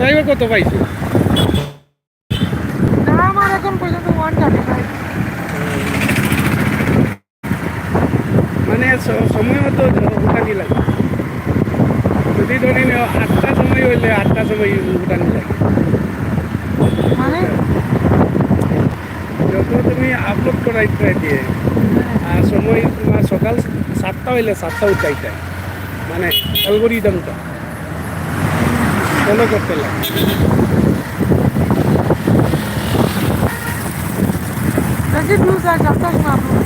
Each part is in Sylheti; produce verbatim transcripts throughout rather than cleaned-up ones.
ড্রাইভার কত পাইছো? না, আমার এখন পর্যন্ত ওয়ান থার্টি ফাইভ। মানে স-, সময় মতো উঠানি লাগে। যদি ধরি নেও আটটার সময় হইলে আটটার সময় উঠানি লাগে। মানে? যত তুমি আপলোড করাইতে দিয়ে, আর সময় তোমার সকাল সাতটা হইলে সাতটা উঠাইতে, মানে অ্যালগোরিদমটা ফলো করতে লাগে। বেশি ভিউজ আর যাত্রা শোনা আপনার।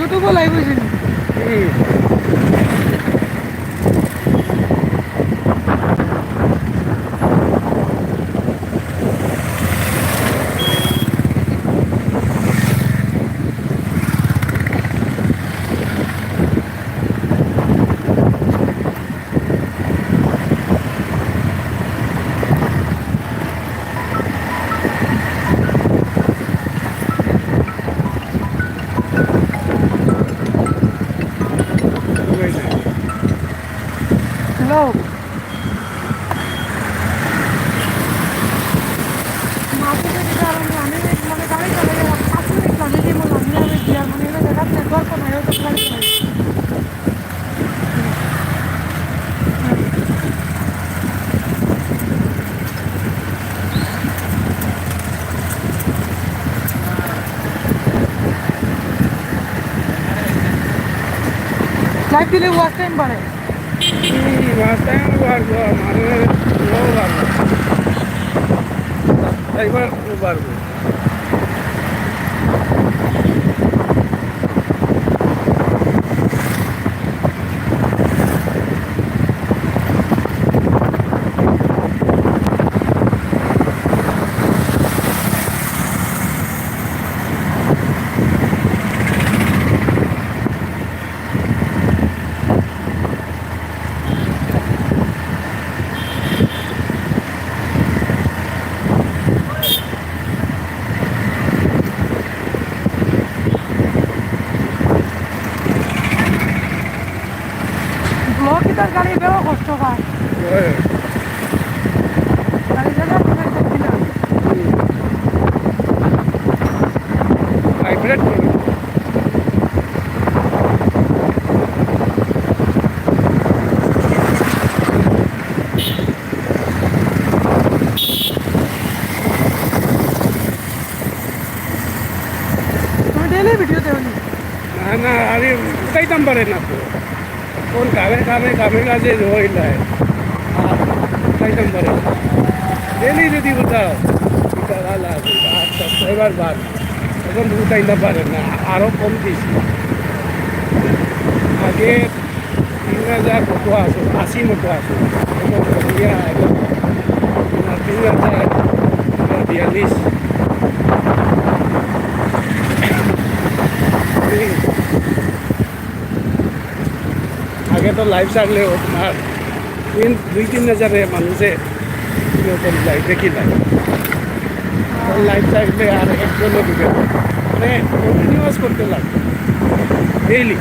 YouTube-ও লাইভ হইছে নি? হুম। হ্যালো। মাঝে যদি কারণ আমি মানে গাড়ি চালাই গেলাম, পাঁচ মিনিট লাগে যে মনে হয় আমি গিয়ার মানে এবার দেখার নেটওয়ার্ক নাই, হয়তো গাড়ি চালাই। লাইভ দিলে ওয়াচ টাইম বাড়ে। হুম, ওয়াচ টাইম বাড়বো, মানুষের ইয়েও বাড়বো, সাবস্ক্রাইবার বাড়বো। ব্লক ইতার গাড়ি বেরো কষ্ট পায়। ওই। গাড়ি বেরো কষ্ট পায়। ভাইব্রেট করে। তুমি ডেইলি ভিডিও দেও নি? না, না, আমি উঠাইতাম পারে না তো। কোন কামে, কামে, কামে কাজে হইলাই। আর উঠাইতাম পারে না। ডেইলি যদি উঠাও, এটা ভালো আছে। আর সাবস্ক্রাইবার বাড়। এখন তো উঠাইতাম পারে না, আরো কম দিছি। আগে তিন হাজার কত আছে, আশি মতো আছে। এখন কমিয়া এখন তিন হাজার বিয়াল্লিশ। আগে তো লাইভ ছাড়লেও তোমার তিন, দুই তিন হাজারে মানুষে ইয়ে করে যায়, দেখি যায়। এখন লাইভ ছাড়লে আর একজনও ঢুকে না। মানে কন্টিনিউয়াস করতে লাগে, ডেইলি।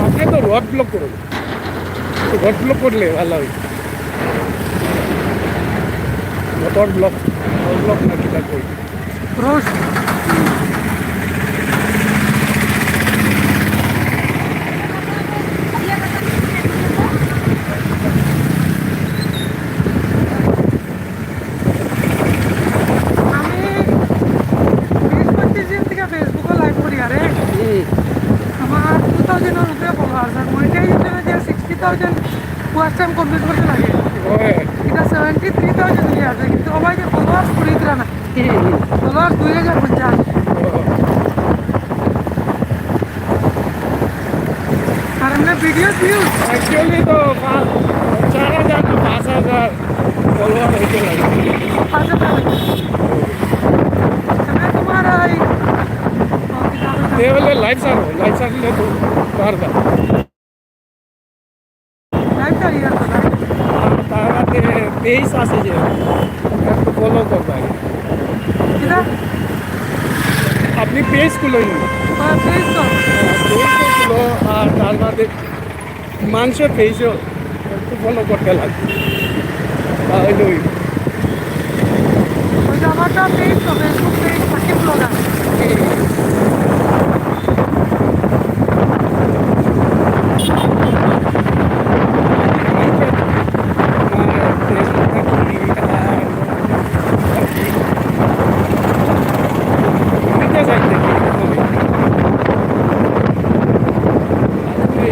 আপনি তো রোড ব্লক করুন, রোড ব্লক করলে ভালো হয়। মোটর ব্লক, রোড ব্লক না কিতা কই? রোড। আমি বিশ পঁচিশ দিন থেকে টাইম কমপ্লিট করতে লাগে। ওই। এটা সেভেন্টি থ্রি থাউজেন্ড হয়ে আছে, কিন্তু সবাই যে ফলোয়ার্স করে দিরা না। হুম, হুম। ফলোয়ার্স দুই হাজার পঞ্চাশ। ও। আর এমনি ভিডিও ভিউজ? অ্যাকচুয়ালি তো পাঁচ, চার হাজার না পাঁচ হাজার ফলোয়ার হইতে লাগে। পাঁচ হাজার। এমনি তোমার ওই, এ হলে লাইভ ছাড়ো, লাইভ ছাড়লে তো পারবা। লাইভটা ইয়ার তো লাইভ। আর তার আগে পেজ আছে যে, একটু ফলো করবা। কিনা? আপনি পেজ খুলইন। হ্যাঁ, পেজ তো। হ্যাঁ, পেজ তো খুলো, আর তার বাদে মানুষের পেজও একটু ফলো করতে লাগবে। তাহলে ওই ওই যে আমারটা পেজ তো, Facebook পেজ, সাকিব ব্লগার।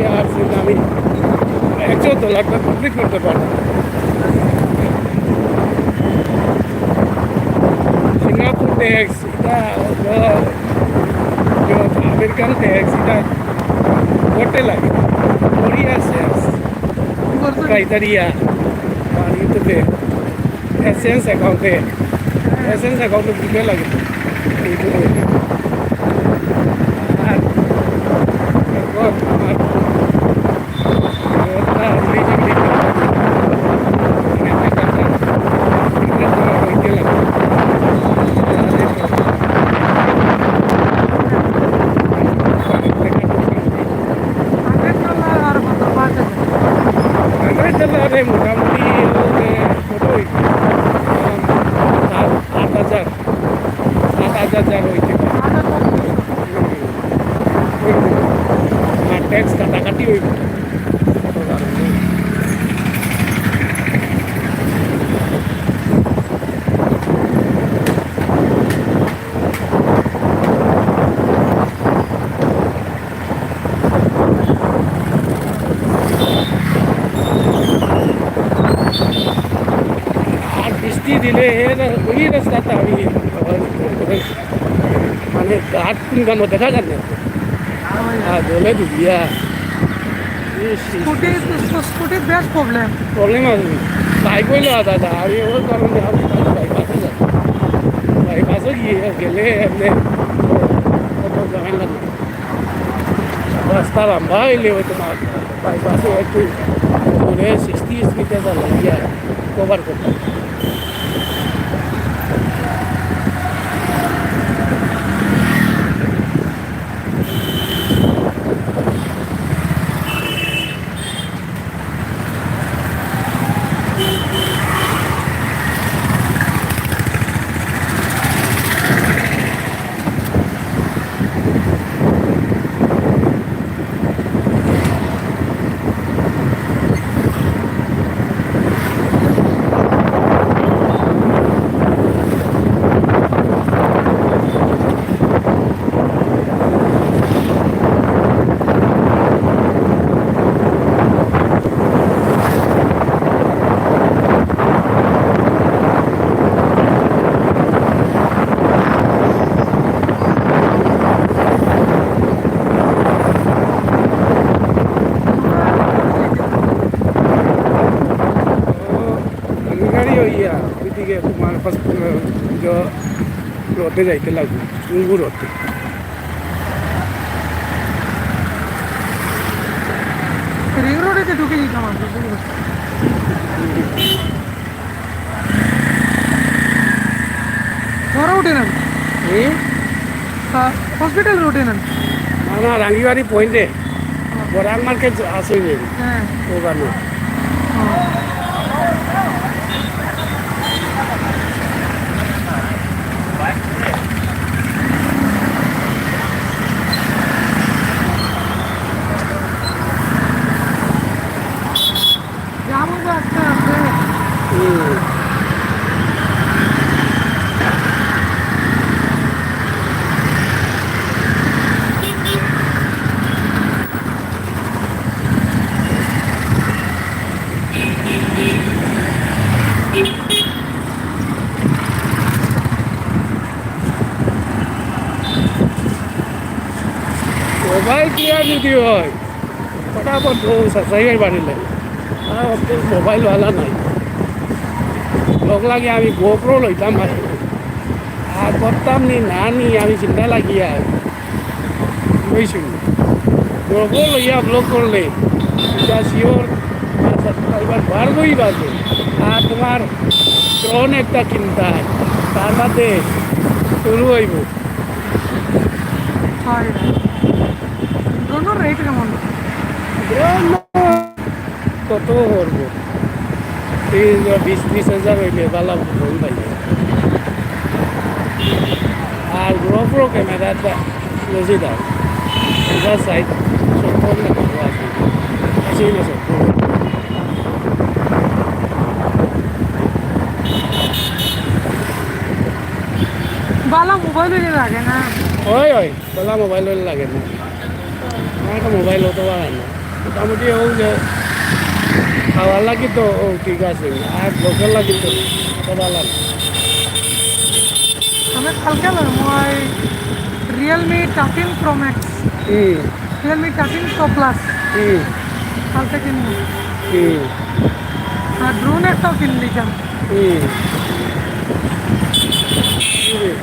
আর আমি একশো তো লাগবে, কমপ্লিট করতে পারবো। সিঙ্গাপুর ট্যাক্স, এটা, আহ, আমেরিকান ট্যাক্স, এটা করতে লাগে। করি আছে, ক্রাইটেরিয়া, মানে, ইউটিউবে, এসেন্স অ্যাকাউন্টে, এসেন্স অ্যাকাউন্টে দিতে লাগে। আর এখন আমার আরে মোটামুটি, এ, কত হইছে? আম, আট, আট হাজার, সাত হাজার যার হইছে। আর ট্যাক্স কাটাকাটি হইব। আর বৃষ্টি দিলে এর ওই রাস্তাটা আমি মানে ঘাট কোন গানো দেখা যায় না। আর জলে ডুবিয়া। ইস, ইস, স্কুটি, ইস। স্কু-, স্কুটির বেশ প্রবলেম। প্রবলেম আছে। বাইক হইলে আর দাদা, আমি ওর কারণে আমি বাইপাসে যাই। বাইপাসে গিয়ে গেলে এমনি কত ঝামেলা নেই। রাস্তা লম্বা হইলে হয়তো না, বাইপাসে একটু দূরে সিক্সটি স্পিডে চালাই গিয়া কভার করতাম। গাড়ি হইয়া ওইদিকে তোমার হসপিটাল রোডে যাইতে লাগবে, উঙ্গু রোডে। রিং রোডে তো ঢুকে দিতাম আমি। বড় উঠে নেন। হুম? হসপিটাল রোডে নেন। না, না, রাঙ্গিবাড়ি পয়েন্টে। বরাক মার্কেট আছে যে। হ্যাঁ। ওখানে। হুম। যাবো তো আস্তে আস্তে। হুম। মোবাইল ক্লিয়ার যদি হয়, ফটাফট ও সাবস্ক্রাইবার বাড়িলে। আর অত মোবাইল ওয়ালা নাই। লগ লাগে আমি গোপ্রো লইতাম আর আর করতাম নি না নি আমি চিন্তা লাগিয়া বুঝছইন। গোপ্রো লইয়া ব্লগ করলে এটা শিওর সাবস্ক্রাইবার বাড়বই বাড়বো। আর তোমার ড্রোন একটা কিনতায়, তার বাদে শুরু হইব। হয়। ড্রোনের রেট কেমন? ড্রোন কত করবো? এই যে বিশ, বিশ হাজার হইলে ভালা ড্রোন পাইবে। আর গোপ্রো ক্যামেরাটা বেশি দাম, এটা ষাট, সত্তর না কত আছে, আশি না সত্তর। ভালা মোবাইল হইলে লাগে না? হয়, হয়। ভালা মোবাইল হইলে লাগে না। আমার একটা মোবাইল অত ভালা না। মোটামুটি ও যে খাওয়ার লাগি তো ও ঠিক আছে, আর ব্লগর লাগি তো অত ভালা না। আমি কালকে লইমু ওই Realme thirteen Pro Max, হুম। Realme thirteen Pro Plus। হুম। কালকে কিনমু। হুম। আর ড্রোন একটাও কিনলি কেন? হুম। হুম।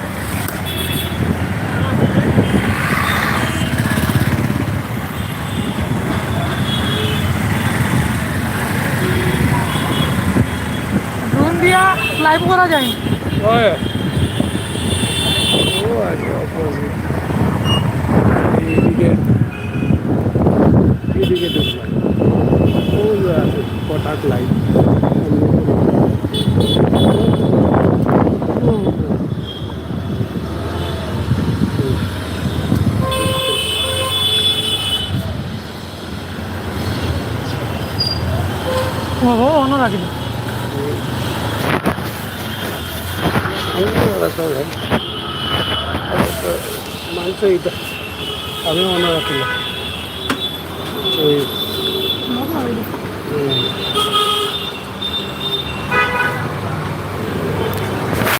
ড্রোন দিয়া লাইভ করা যায়। হয়। ও আছে অপোজিট। এইদিকে, এইদিকে দেখলাম। ওই যে আছে, কটাক লাইট। ও, ও, অন্য রাখি দে। মাংস এটা। আমি অন্য রাখি না।